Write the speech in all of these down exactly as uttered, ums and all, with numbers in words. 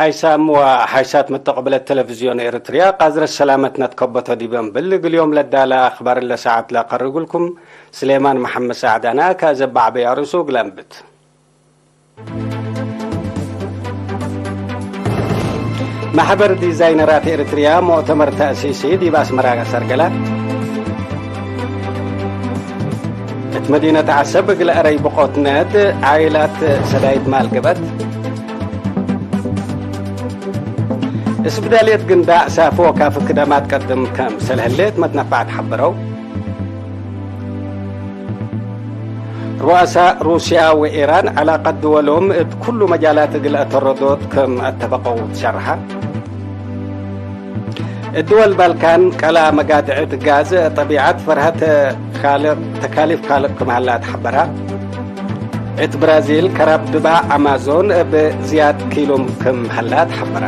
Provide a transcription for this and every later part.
ሓይሳም ወሓይሳት መተቅብለት ቴሌቪዝዮን ኤረትርያ፣ ቃዝረት ሰላመት ነትከበቶ ዲበ እምብል፣ እግል ዮም ለዳለ አክባር ለሰዓት ለአቀርግልኩም ስሌማን መሐመድ ሰዕዳና። ከዘባዕበ ያርሱ እግል አንብት። መሕበር ዲዛይነራት ኤረትርያ ሙእተመር ተእሲሲ ዲብ አስመራ ሰርገለ። እት መዲነት ዐሰብ እግል አረይ ብቆትነት ዓይላት ሰዳይት ማል ገብአት። እስብዳልየት ግንዳዕ ሳፊ ወካፊ ክደማት ቀድም ከምሰል ህሌት መትነፋዕት ሐበረው። ሩአሳ ሩስያ ወኢራን ዐላቀት ድወሎም እት ኩሉ መጃላት እግል አተረዶት ክም አተፈቀው ትሸርሐ። እት ድወል ባልካን ቀላ መጋድዕት ጋዝ ጠቢዐት ፈርሀት ካልቅ፣ ተካሊፍ ካልቅ ክም ሀላ ተሐበራ። እት ብራዚል ከራብ ድባዕ አማዞን እብ ዝያድ ኪሉም ክም ሀላ ተሐበራ።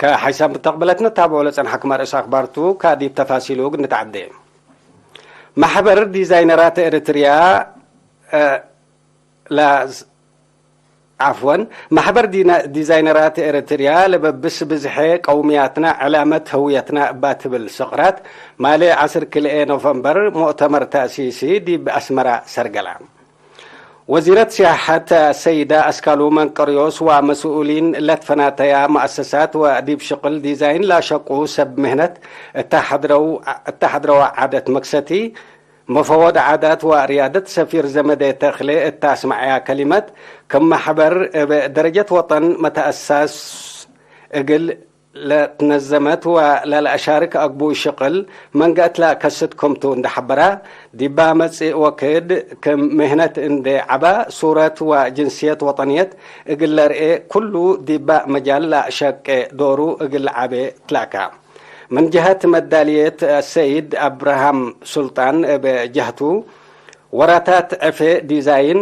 ከሐይሳም ብተቅብለትነ ታብዖ ለጸንሐኩም አርእስ አክባርቱ፣ ከዲብ ተፋሲሉ እግል ንትዐዴ። መሕበር ዲዛይነራት ኤረትርያ፣ እ፣ ላዝ-፣ ዓፍወን፣ መሕበር ዲና-፣ ዲዛይነራት ኤረትርያ ለበብስ ብዝሐ ቀውምያትና ዕላመት ህውየትና እባ ትብል ስቅራት፣ ማሌ ዐስር ክልኤ ኖቨምበር ሙእተመር ተእሲሲ ዲብ አስመራ ሰርገላ። ወዚረት ሲያሐት ሰይዳ አስካሉ መንቀርዮስ ወመስኡሊን ለትፈናተያ መአሰሳት ወዲብ ሽቅል ዲዛይን ላሸቁ ሰብ ምህነት እተ ሐድረው፣ እተ ሐድረዋ ዓደት መክሰቲ መፈወድ ዓዳት ወርያደት ሰፊር ዘመዴ ተክሌ እተ አስመዐያ ከሊመት፣ ክም መሕበር እብ ደረጀት ወጠን መተአሳስ እግል ለትነዘመት ወለለአሻርክ አግቡይ ሽቅል መንገአት ለአከስት ክምቱ እንዴ ሐበራ፣ ዲባ መጽእ ወክድ ክም ምህነት እንዴ ዐባ፣ ሱረት ወጅንስየት ወጠንየት እግል ለርኤ ኩሉ ዲባ መጃል ለአሸቄ ዶሩ እግል ለዐቤ ትላካ። ምን ጀሀት መዳልየት አሰይድ አብርሃም ሱልጣን እብ ጀህቱ፣ ወራታት ዕፌ ዲዛይን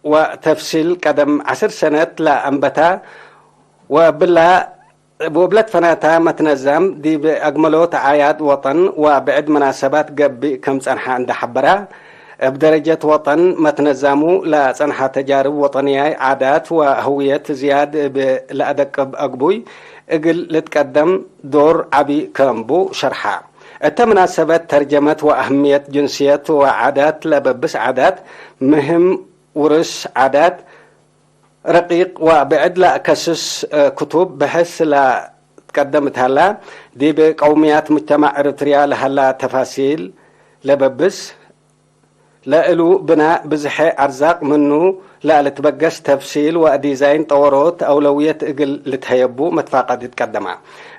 ወተፍሲል ቀደም ዐስር ሰነት ለአንበታ ወእብላ ወእብለት ፈናታ መትነዛም ዲብ አግመሎት አዕያድ ወጠን ወብዕድ መናሰባት ገብእ ክም ጸንሐ እንዴ ሐበራ፣ እብ ደረጀት ወጠን መትነዛሙ ለጸንሐ ተጃርብ ወጠንያይ ዓዳት ወህውየት ዝያድ እብ ለአደቅብ አግቡይ እግል ልትቀደም ዶር ዐቢ ክም ቡ ሸርሐ። እተ መናሰበት ተርጀመት ወአህምየት ጅንስየት ወዓዳት ለበብስ ዓዳት፣ ምህም ውርስ ዓዳት፣ ረቂቅ ወብዕድ ለአከስስ ክቱብ ብሕስ ለትቀደም እት ሀላ፣ ዲብ ቀውምያት ሙጅተማዕ ኤረትርያ ለሀላ ተፋሲል ለበብስ፣ ለእሉ ብናእ ብዝሐ አርዛቅ ምኑ ለልትበገስ ተፍሲል ወዲዛይን ጠወሮት አውለውየት እግል ልትሀየቡ መትፋቀድ ትቀደማ።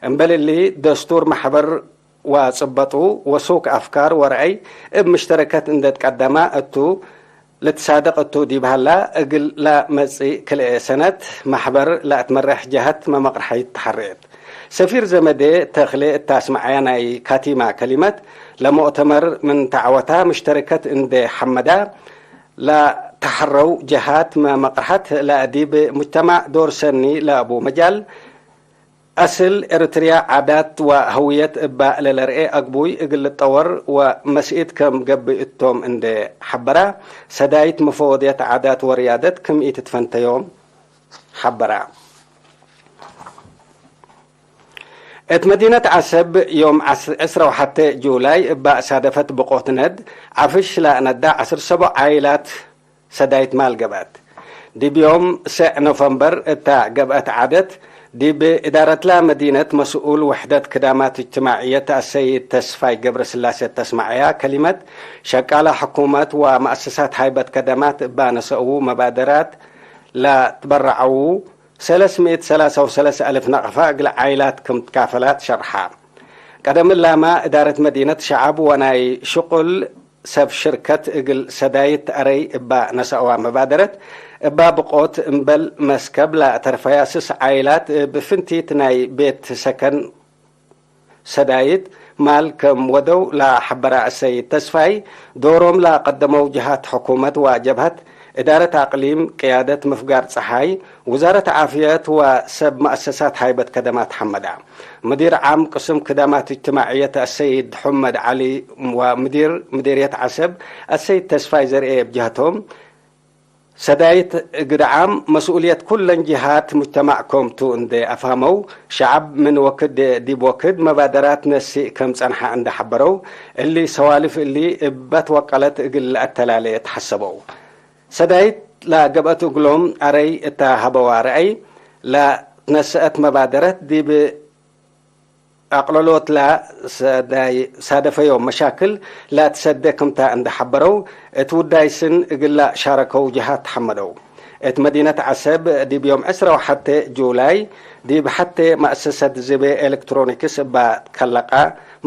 እምበል እሊ፣ ደስቱር መሕበር ወጽበጡ ወሱክ አፍካር ወረአይ እብ ምሽተረከት እንዴ ትቀደማ እቱ ልትሳደቅ እቱ ዲብ ሀላ፣ እግል ለመጽእ ክልኤ ሰነት መሕበር ለአትመረሕ ጀሀት መመቅርሐይት ተሐሬት። ሰፊር ዘመዴ ተክሌ እት አስመዐያ ናይ ካቲማ ከሊመት፣ ለሙእተመር ምን ተዐወታ ምሽተረከት እንዴ ሐመዳ፣ ለተሐረው ጀሃት መመቅርሐት ለዲብ ሙጅተማዕ ዶር ሰኒ ለአቡ መጃል፣ አስል ኤረትርያ ዓዳት ወህውየት እባ ለለርኤ አግቡይ እግል ልጠወር ወመስኢት ከም ገብእ እቶም እንዴ ሐበራ፣ ሰዳይት መፈወድየት ዓዳት ወርያደት ክም ኢትትፈንተዮም ሐበራ። እት መዲነት ዐሰብ ዮም ዐስ-፣ ዕስራ ወሐቴ ጁላይ እባ ሳደፈት ብቆት ነድ ዐፍሽ ለአነዳ ዐስር ሰቦ ዓይላት ሰዳይት ማል ገብአት። ዲብ ዮም ሰዕ ኖፈምበር እታ ገብአት ዓደት፣ ዲብ እዳረትላ መዲነት መስኡል ውሕደት ክዳማት እጅትማዕየት አሰይድ ተስፋይ ገብረስላሴ ተስማዐያ ከሊመት፣ ሸቃላ ሕኩመት ወመአሰሳት ሃይበት ከደማት እባ ነሰእዉ መባደራት ለትበረዐዉ ሰለስ ምእት ሰላሳ ወሰለስ አልፍ ነቅፈ እግል ዓይላት ክም ትካፈላት ሸርሐ። ቀደም እላመ እዳረት መዲነት ሸዐብ ወናይ ሽቁል ሰብ ሽርከት እግል ሰዳይት አረይ እባ ነሰአዋ መባደረት፣ እባ ብቆት እምበል መስከብ ለአተርፈያ ስስ ዓይላት እብ ፍንቲት ናይ ቤት ሰከን ሰዳይት ማል ከም ወደው ለሐበረ አሰይድ ተስፋይ፣ ዶሮም ለቀደመው ጀሃት ሕኩመት ወጀብሀት፣ እዳረት አቅሊም፣ ቅያደት ምፍጋር ጸሓይ፣ ውዛረት ዓፍየት ወሰብ መአሰሳት ሃይበት ከደማት ሐመዳ። ምዲር ዓም ቅስም ክዳማት እጅትማዕየት አሰይድ ሑመድ ዐሊ ወምዲር ምዲርየት ዐሰብ አሰይድ ተስፋይ ዘርኤ እብ ጀህቶም፣ ሰዳይት ግድዓም መስኡልየት ኩለን ጅሃት ሙጅተማዕ ኮምቱ እንዴ አፍሀመው፣ ሸዐብ ምን ወክድ ዲብ ወክድ መባደራት ነሲእ ከም ጸንሐ እንዴ ሐበረው፣ እሊ ሰዋልፍ እሊ እበ ትወቀለት እግል ለአተላሌ ተሐሰበው። ሰዳይት ለገብአት እግሎም አረይ እተ ሀበዋ ረአይ፣ ለትነሰአት መባደረት ዲብ አቅለሎት ለሰዳይ ሳደፈዮም መሻክል ለትሰዴ ክምታ እንዴ ሐበረው፣ እት ውዳይ ስን እግላ ሻረከው ጀሃት ተሐመደው። እት መዲነት ዐሰብ ዲብ ዮም ዕስራ ወሐቴ ጁላይ ዲብ ሐቴ መአሰሰት ዝቤ ኤሌክትሮኒክስ እባ ትከለቃ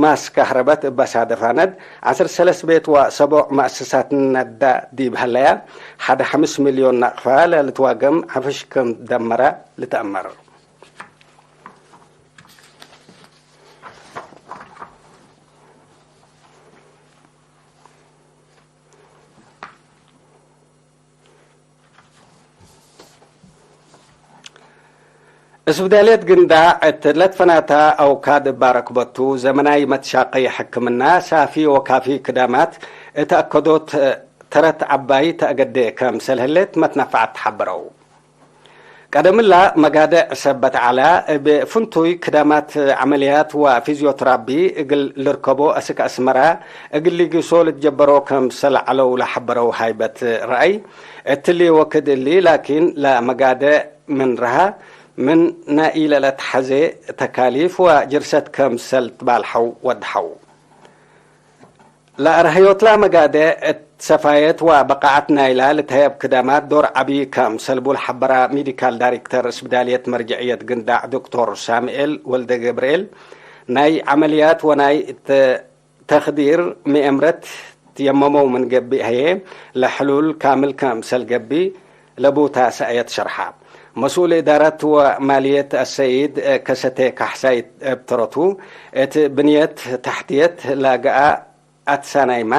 ማስ ካህረበት እባ ሳደፋ ነድ ዐስር ሰለስ ቤት ወሰቦዕ መአሰሳት ነዳ ዲብ ሀለያ ሐደ ሐምስ ሚልዮን ናቅፋ ለልትዋገም ዐፍሽ ክም ደመረ ልትአመር። እስብዳልየት ግንዳዕ እት ለትፈናታ አውካድ እባ ረክበቱ፣ ዘመናይ መትሻቀይ ሕክምና፣ ሳፊ ወካፊ ክዳማት እት አከዶት ተረት ዐባይ ተአገዴ ከምሰል ህሌት መትነፈዐት ተሐበረው። ቀደምላ መጋድዕ ሰበት ዐላ፣ እብ ፍንቱይ ክዳማት ዐመልያት ወፊዝዮትራቢ እግል ልርከቦ አስክ አስመራ እግል ሊጊሶ ልትጀበሮ ከምሰል ዐለው ለሐበረው ሃይበት ረአይ፣ እትሊ ወክድ እሊ ላኪን ለመጋድዕ ምን ረሃ ምን ነኢለለትሐዜ ተካሊፍ ወጅርሰት ከምሰል ትባልሐው ወድሐው። ለአርሀዮትላ መጋዴ እት ሰፋየት ወበቃዐት ናይላ ልትሀየብ ክዳማት ዶር ዐቢ ክም ሰልቡ ለሐበራ ሜዲካል ዳይሬክተር እስብዳልየት መርጀዕየት ግንዳዕ ዶክቶር ሳምኤል ወልደገብርኤል፣ ናይ ዐመልያት ወናይ ተ-፣ ተክዲር ምኤምረት ትየመመው ምን ገብእ ህዬ፣ ለሕሉል ካምል ክምሰል ገብእ፣ ለቡታ ሰእየት ሸርሐ። መስኡል እዳረት ወማልየት አሰይድ ከሰቴ ካሕሳይ እብ ተረቱ፣ እት ብንየት ተሕትየት ለገአ አትሳናይማ፣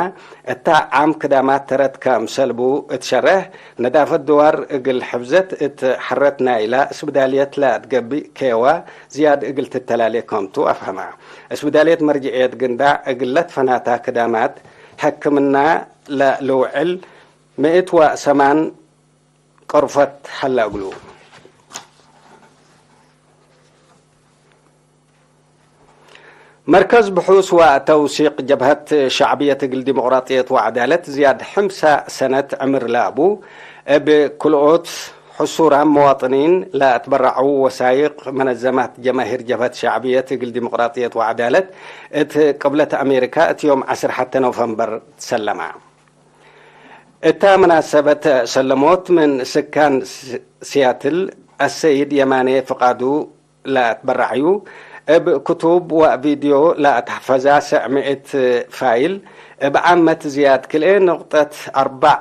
እታ ዓም ክዳማት ተረት ክምሰል ቡ እት ሸረህ፣ ነዳፈት ድዋር እግል ሕፍዘት እት ሐረት ናይላ እስብዳልየት ለአትገብእ ኬዋ ዝያድ እግል ትተላሌ ከምቱ አፍሀመ። እስብዳልየት መርጅዕየት ግንዳዕ እግል ለትፈናታ ክዳማት ሕክምና ለልውዕል ምእት ወሰማን ቅርፈት ሀለ እግሉ። መርከዝ ብሑስ ወተውሲቅ ጀብሀት ሸዕብየት እግል ዲሞቅራጥየት ወዐዳለት ዝያድ ሐምሳ ሰነት ዕምር ለአቡ፣ እብ ክልኦት ሕሱራም መዋጥኒን ለአትበረዐዉ ወሳይቅ መነዘማት ጀማሂር ጀብሀት ሸዕብየት እግል ዲሞቅራጥየት ወዐዳለት እት ቅብለት አሜሪካ እት ዮም ዐስር ሐቴ ኖቨምበር ትሰለማ። እታ መናሰበት ሰለሞት ምን ስካን ስ-፣ ሲያትል አሰይድ የማኔ ፍቃዱ ለአትበረዐዩ፣ እብ ክቱብ ወቪድዮ ለአትሐፈዛ ሰዕ ምእት ፋይል፣ እብ ዓመት ዝያድ ክልኤ ንቅጠት አርበዕ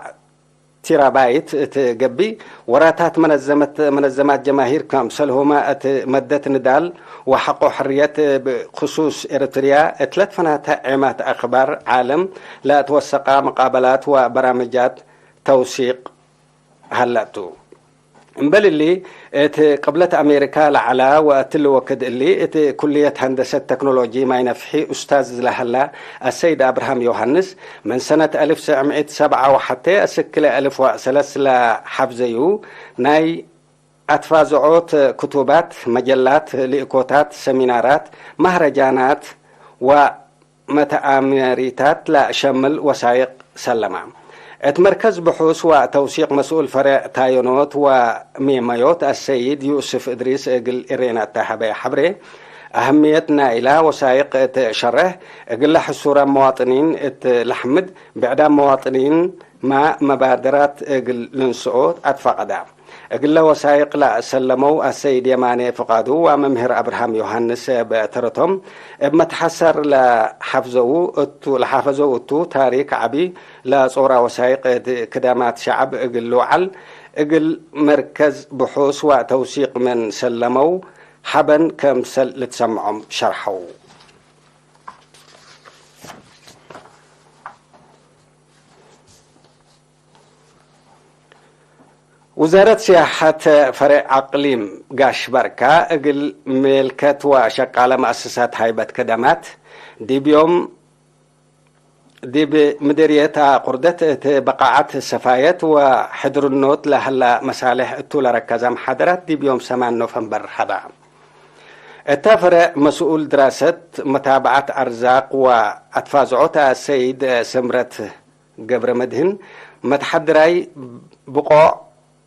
ቲራባይት እት ገብእ፣ ወራታት መነዘመት፣ መነዘማት ጀማሂር ከምሰልሁመ እት መደት ንዳል ወሐቆ ሕርየት እብ ክሱስ ኤረትርያ እት ለትፈናተ ዔማት አክባር ዓለም ለአትወሰቃ መቃበላት ወበራምጃት ተውሲቅ ሀለቱ። እምበል እሊ፣ እት ቅብለት አሜሪካ ለዐላ ወእትሊ ወክድ እሊ፣ እት ኩልየት ሀንደሰት ተክኖሎጂ ማይ ነፍሒ ኡስታዝ ለሀላ አሰይድ አብርሃም ዮሐንስ፣ ምን ሰነት አልፍ ሰዕ ምእት ሰብዓ ወሐቴ አስክለ አልፍ ወሰለስ ለሐፍዘዩ ናይ አትፋዝዖት፣ ክቱባት፣ መጀላት፣ ልእኮታት፣ ሰሚናራት፣ ማህረጃናት ወ መተአመሪታት ለሸምል ወሳይቅ ሰለማ። እት መርከዝ ብሑስ ወተውሲቅ መስኡል ፈሬዕ ታዮኖት ወሜመዮት አሰይድ ዩስፍ እድሪስ እግል ኤሬና እተ ሀበየ ሐብሬ፣ አህምየት ናይላ ወሳይቅ እት ሸረህ፣ እግለ ሕሱራም መዋጥኒን እት ለሐምድ፣ ብዕዳም መዋጥኒን ማ መባደራት እግል ልንስኦ አትፋቀዳ። እግለ ወሳይቅ ለአሰለመው አሰይድ የማኔ ፍቃዱ ወመምህር አብርሃም ዮሐንስ እብ ተረቶም፣ እብ መትሐሰር ለሐፍዘው እቱ፣ ለሐፈዘው እቱ ታሪክ ዐቢ ለጾራ ወሳይቅ እት ክዳማት ሸዐብ እግል ልውዓል፣ እግል መርከዝ ብሑስ ወተውሲቅ ምን ሰለመው ሐበን ከምሰል ልትሰምዖም ሸርሐው። ውዛረት ሲያሐት ፈሬዕ አቅሊም ጋሽ ባርካ፣ እግል ሜልከት ወሸቃለ መአሰሳት ሃይበት ከደማት፣ ዲብ ዮም ዲብ ምድርየት አቁርደት እት በቃዐት ሰፋየት ወሕድርኖት ለሀላ መሳሌሕ እቱ ለረከዘ መሓደራት ዲብ ዮም ሰማን ኖፈምበር ሀባ። እተ ፈረዕ መስኡል ድራሰት መታብዐት አርዛቅ ወአትፋዝዖት አሰይድ ስምረት ገብረመድህን፣ መትሐድራይ ብቆዕ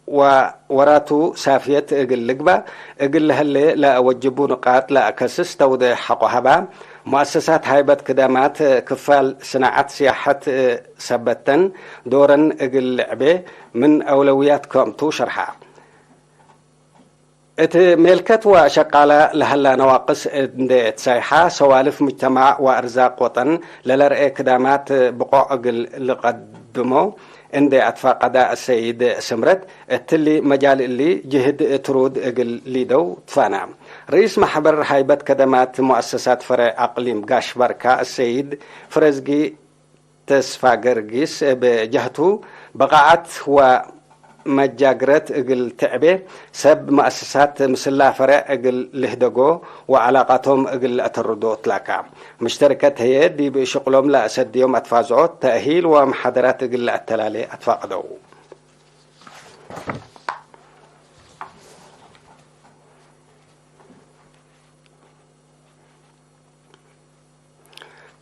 ወወራቱ ሳፍየት እግል ልግባእ እግል ለሀሌ ለአወጅቡ ንቃጥ ለአከስስ ተውዴሕ ሐቆ ሀባ። ሙአሰሳት ሃይበት ክደማት ክፋል ስናዐት ስያሐት ሰበተን ዶረን እግል ልዕቤ ምን አውለውያት ክምቱ ሸርሐ። እት ሜልከት ወሸቃለ ለሀላ ነዋቅስ እንዴ ትሳይሐ፣ ሰዋልፍ ሙጅተማዕ ወአርዛቅ ወጠን ለለርኤ ክዳማት ብቆዕ እግል ልቀድሞ እንዴ አትፋቀዳ፣ አሰይድ ስምረት እትሊ መጃል እሊ ጅህድ ትሩድ እግል ሊደው ትፋና። ርኢስ ማሕበር ሃይበት ከደማት ሙአሰሳት ፈረዕ አቅሊም ጋሽ ባርካ አሰይድ ፍረዝጊ ተስፋ ገርጊስ እብ ጀህቱ፣ በቃዐት ወመጃግረት እግል ትዕቤ ሰብ መአሰሳት ምስላ ፈረዕ እግል ልህደጎ ወዐላቃቶም እግል ለአተርዶ ትላካ። ምሽተርከት ህዬ ዲብ ሽቅሎም ለአሰድዮም አትፋዝዖት፣ ተእሂል ወመሓደራት እግል ለአተላሌ አትፋቅደው።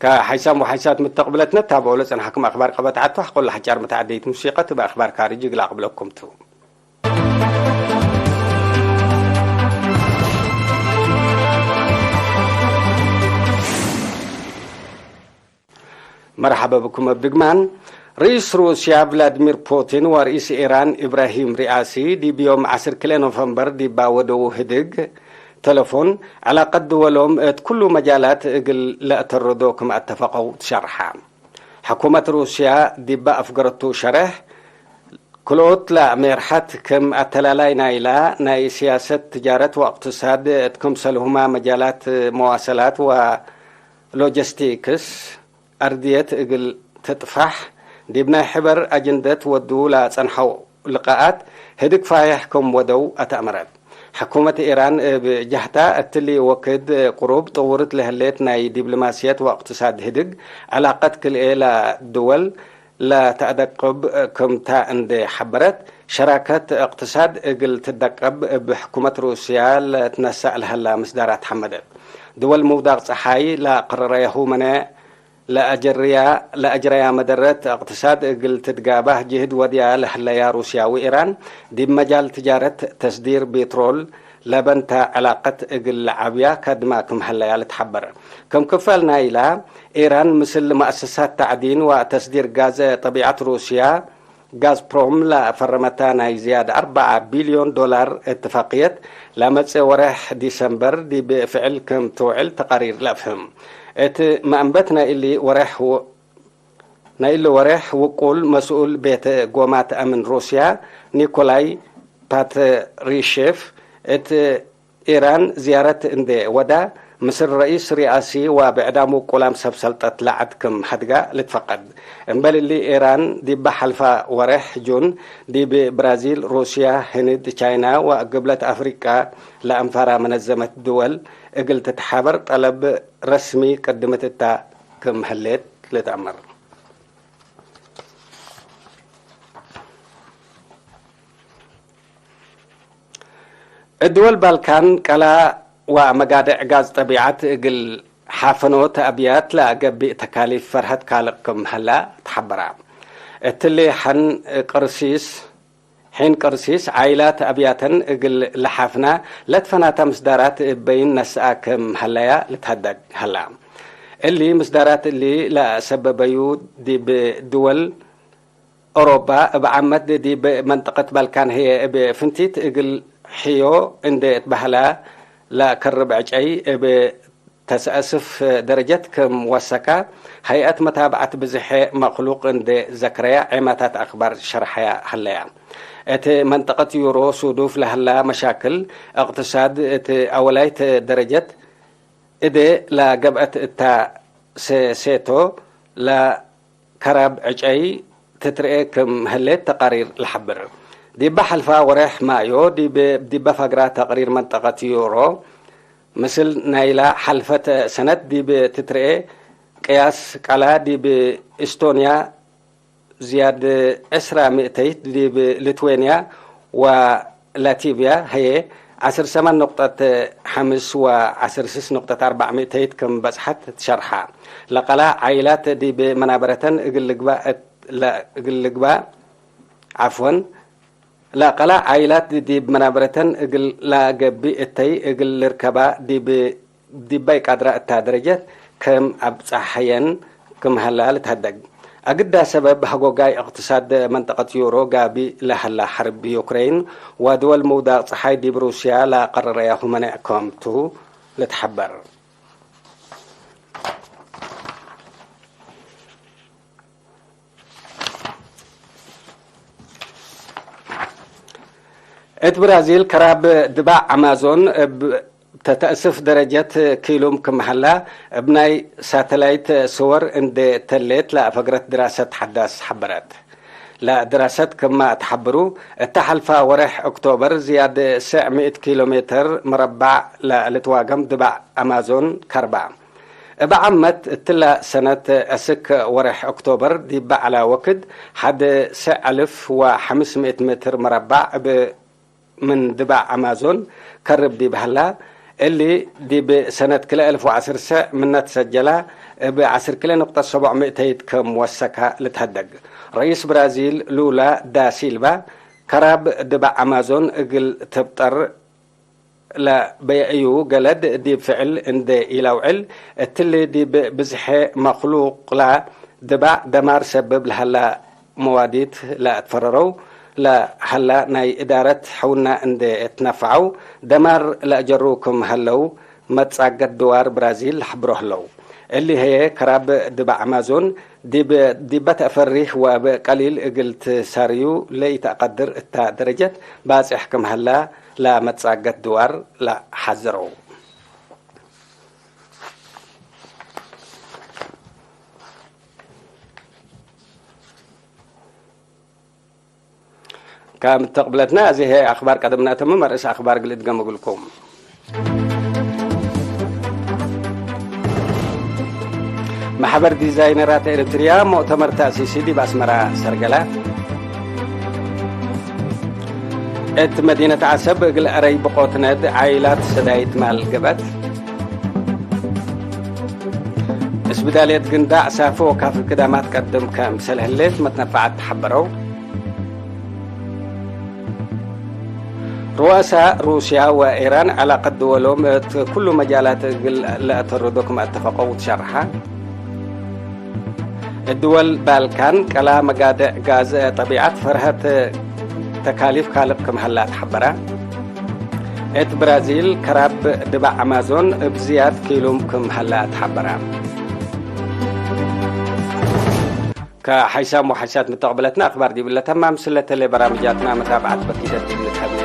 ከሐይሳም ወሐይሳት ምተቅብለትነ ታብዖ ለጸንሐኩም አክባር ቀበት ዐቱ፣ ሐቆለ ሐጫር መትዐደይት ሙሲቀት እብ አክባር ካርጅ እግል አቅብለኩም ቱ። መርሐበ ብኩም እብ ድግማን። ርኢስ ሩስያ ቭላድሚር ፑቲን ወርኢስ ኢራን ኢብራሂም ሪኣሲ ዲብ ዮም ዐስር ክልኤ ኖቨምበር ዲባ ወደዉ ህድግ ተለፎን፣ ዕላቀት ድወሎም እት ኩሉ መጃላት እግል ለአተርዶ ክም አተፈቀው ትሸርሐ። ሕኩመት ሩስያ ዲባ አፍገረቱ ሸሬሕ፣ ክልኦት ለሜርሐት ክም አተላላይ ናይላ ናይ ስያሰት፣ ትጃረት ወእቅትሳድ እት ክምሰልሁመ መጃላት መዋሰላት ወሎጂስቲክስ፣ አርድየት እግል ትጥፋሕ፣ ዲብ ናይ ሕበር አጅንደት ወዱ ለጸንሐው ልቃኣት ህድግ ፋይሕ ክም ወደው አተአመረት። ሕኩመት ኢራን እብ ጀህታ፣ እትሊ ወክድ ቅሩብ ጥውርት ለህሌት ናይ ዲብሎማስየት ወእቅትሳድ ህድግ፣ ዕላቀት ክልኤ ለድወል ለተአደቅብ ክምታ እንዴ ሐበረት፣ ሸራከት እቅትሳድ እግል ትደቀብ እብ ሕኩመት ሩስያ ለትነሰእ ለሀላ ምስዳራት ሐመደት። ድወል ምውዳቅ ጸሓይ ለአቅረረያሁ መነ ለአጀርያ፣ ለአጅረያ መደረት እቅትሳድ እግል ትትጋባህ ጅህድ ወድያ ለህለያ ሩስያ ወኢራን፣ ዲብ መጃል ትጃረት፣ ተስዲር ቤትሮል፣ ለበንታ ዕላቀት እግል ለዓብያ ከድማ ክም ሀለያ ልትሐበር። ክም ክፈል ናይላ፣ ኢራን ምስል መአሰሳት ተዕዲን ወተስዲር ጋዝ ጠቢዐት ሩስያ፣ ጋዝፕሮም ለፈረመታ ናይ ዝያድ አርበዓ ቢልዮን ዶላር እትፋቅየት፣ ለመጽእ ወሬሕ ዲሰምበር ዲብ ፍዕል ክም ትውዕል ተቃሪር ለአፍህም። እት መአንበት ናይ እሊ ወሬሕ ው-፣ ናይ እሊ ወሬሕ ውቁል መስኡል ቤተ ጎማት አምን ሩስያ ኒኮላይ ፓትሪሼፍ እት ኢራን ዝያረት እንዴ ወዳ፣ ምስል ረኢስ ሪኣሲ ወብዕዳም ውቁላም ሰብ ሰልጠት ለዐድ ክም ሀድጋ ልትፈቀድ። እምበል እሊ፣ ኢራን ዲበ ሐልፋ ወሬሕ ጁን ዲብ ብራዚል፣ ሩስያ፣ ህንድ፣ ቻይና ወግብለት አፍሪቃ ለአንፋራ መነዘመት ድወል እግል ትትሓበር ጠለብ ረስሚ ቅድመት እታ ክም ህሌት ልትአመር። እድወል ባልካን ቀላ ወመጋድዕ ጋዝ ጠቢዐት እግል ሓፈኖ ተአብያት ለአገብእ ተካሊፍ ፈርሀት ካልቅ ክም ሀላ ተሐበራ። እትሊ ሐን ቅርሲስ፣ ሒን ቅርሲስ ዓይላት አብያተን እግል ለሓፍና ለትፈናተ ምስዳራት እበይን ነስአ ክም ሀለያ ልትሀደግ ሀላ። እሊ ምስዳራት እሊ ለአሰበበዩ ዲብ ድወል ኦሮባ እብ ዓመት ዲብ መንጠቀት ባልካን ህዬ እብ ፍንቲት እግል ሕዮ እንዴ እትበህላ ለከርብ ዕጨይ እብ ተስአስፍ ደረጀት ክም ወሰካ፣ ሀይአት መታብዐት ብዝሐ መክሉቅ እንዴ ዘክረያ ዔማታት አክባር ሸርሐያ ሀለያ። እት መንጠቀት ዩሮ ሱዱፍ ለሀላ መሻክል እቅትሳድ እት አወላይት ደረጀት እዴ ለገብአት እታ ሴ-፣ ሴቶ ለከራብ ዕጨይ ትትርኤ ክም ህሌት ተቃሪር ለሐብር። ዲበ ሐልፋ ወሬሕ ማዮ ዲብ፣ ዲበ ፈግራ ተቅሪር መንጠቀት ዩሮ፣ ምስል ናይላ ሐልፈት ሰነት ዲብ ትትርኤ ቅያስ ቃላ ዲብ ኤስቶንያ ዝያድ ዕስራ ምእተይት፣ ዲብ ሊትዌንያ ወላቲቭያ ህዬ ዐስር ሰመን ንቁጠት ሐምስ ወዐስር ስስ ንቁጠት አርበዕ ምእተይት ክም በጽሐት ትሸርሐ። ለቀላ ዓይላት ዲብ መናበረተን እግል ልግባእ እት-፣ ለእግል ልግባእ፣ ዐፍወን፣ ለቀላ ዓይላት ዲብ መናበረተን እግል ለገብእ እተይ እግል ልርከባ ዲብ ዲበ ኢቃድራ እታ ደረጀት ክም አብጸሐየን ክም ሀላ ልትሀደግ። አግዳ ሰበብ ሀጎጋይ እቅትሳድ መንጠቀት ዩሮ ጋቢ ለሀላ ሐርብ ዩክሬን ወድወል ምውዳቅ ጸሓይ ዲብ ሩስያ ለቀረረያሁ መኔዕ ክም ቱ ልትሐበር። እት ብራዚል፣ ከራብ ድባዕ አማዞን እብ ተተአስፍ ደረጀት ኪሉም ክም ሀላ፣ እብ ናይ ሳተላይት ስወር እንዴ ተሌት ለአፈግረት ድራሰት ሐዳስ ሐበረት። ለድራሰት ክማ ተሐብሩ፣ እተ ሐልፋ ወሬሕ ኦክቶበር ዝያድ ስዕ ምእት ኪሎ ሜትር መረባዕ ለልትዋገም ድባዕ አማዞን ከርባ። እብ ዓመት እትለ ሰነት አስክ ወሬሕ ኦክቶበር ዲበ ዐለ ወክድ ሐድ ስዕ አልፍ ወሐምስ ምእት ሜትር መረባዕ እብ ምን ድባዕ አማዞን ከርብ ዲብ ሀላ፣ እሊ ዲብ ሰነት ክልኤ አልፍ ወዐስር ስዕ ምነ ትሰጀላ፣ እብ ዐስር ክልኤ ንቁጠት ሰቦዕ ምእተይት ክም ወሰካ ልትሀደግ። ረኢስ ብራዚል ሉላ ዳ ሲልቫ፣ ከራብ ድባዕ አማዞን እግል ትብጠር ለበየአዩ ገለድ ዲብ ፍዕል እንዴ ኢለውዕል፣ እትሊ ዲብ ብዝሐ መክሉቅላ ድባዕ ደማር ሰብብ ለሀላ መዋዲት ለአትፈረረው ለሀላ ናይ እዳረት ሕውና እንዴ እትነፈዐው ደማር ለአጀሩ ክም ሀለው መትጻገት ድዋር ብራዚል ለሐብሮ ህለው። እሊ ህዬ ከራብ ድባዕ አማዞን ዲብ፣ ዲበ ተአፈሪህ ወእብ ቀሊል እግል ትሳርዩ ለኢተአቀድር እታ ደረጀት ባጽሕ ክም ሀላ ለመትጻገት ድዋር ለሐዘረው። ከም ተቅብለትና፣ እዚ ህዬ አክባር ቀደም ነአተምም፣ አርእስ አክባር እግል እድገም እግልኩም። መሕበር ዲዛይነራት ኤረትርያ ሙእተመር ተእሲሲ ዲብ አስመራ ሰርገለ። እት መዲነት ዐሰብ እግል አረይ ብቆት ነድ ዓይላት ሰዳይት ማል ገብአት። እስብዳልየት ግንዳዕ ሳፊ ወካፊ ክዳማት ቀድም ከምሰል ህሌት መትነፈዓት ተሐበረው። ሩአሳ ሩስያ ወኢራን ዐላቀት ድወሎም እት ኩሉ መጃላት እግል ለአተርዶ ክም አተፈቀው ትሸርሐ። እት ድወል ባልካን ቀላ መጋድዕ ጋዝ ጠቢዐት ፈርሀት ተካሊፍ ካልቅ ክም ሀላ ተሐበረ። እት ብራዚል ከራብ ድባዕ አማዞን እብ ዝያድ ኪሉም ክም ሀላ ተሐበረ። ከሐይሳም ወሐይሳት ምተቅብለትነ አክባር ዲብለ ተማም፣ ስለተሌ በራምጃትና መታብዐት በኪደት ዲብ ንትሀቤ።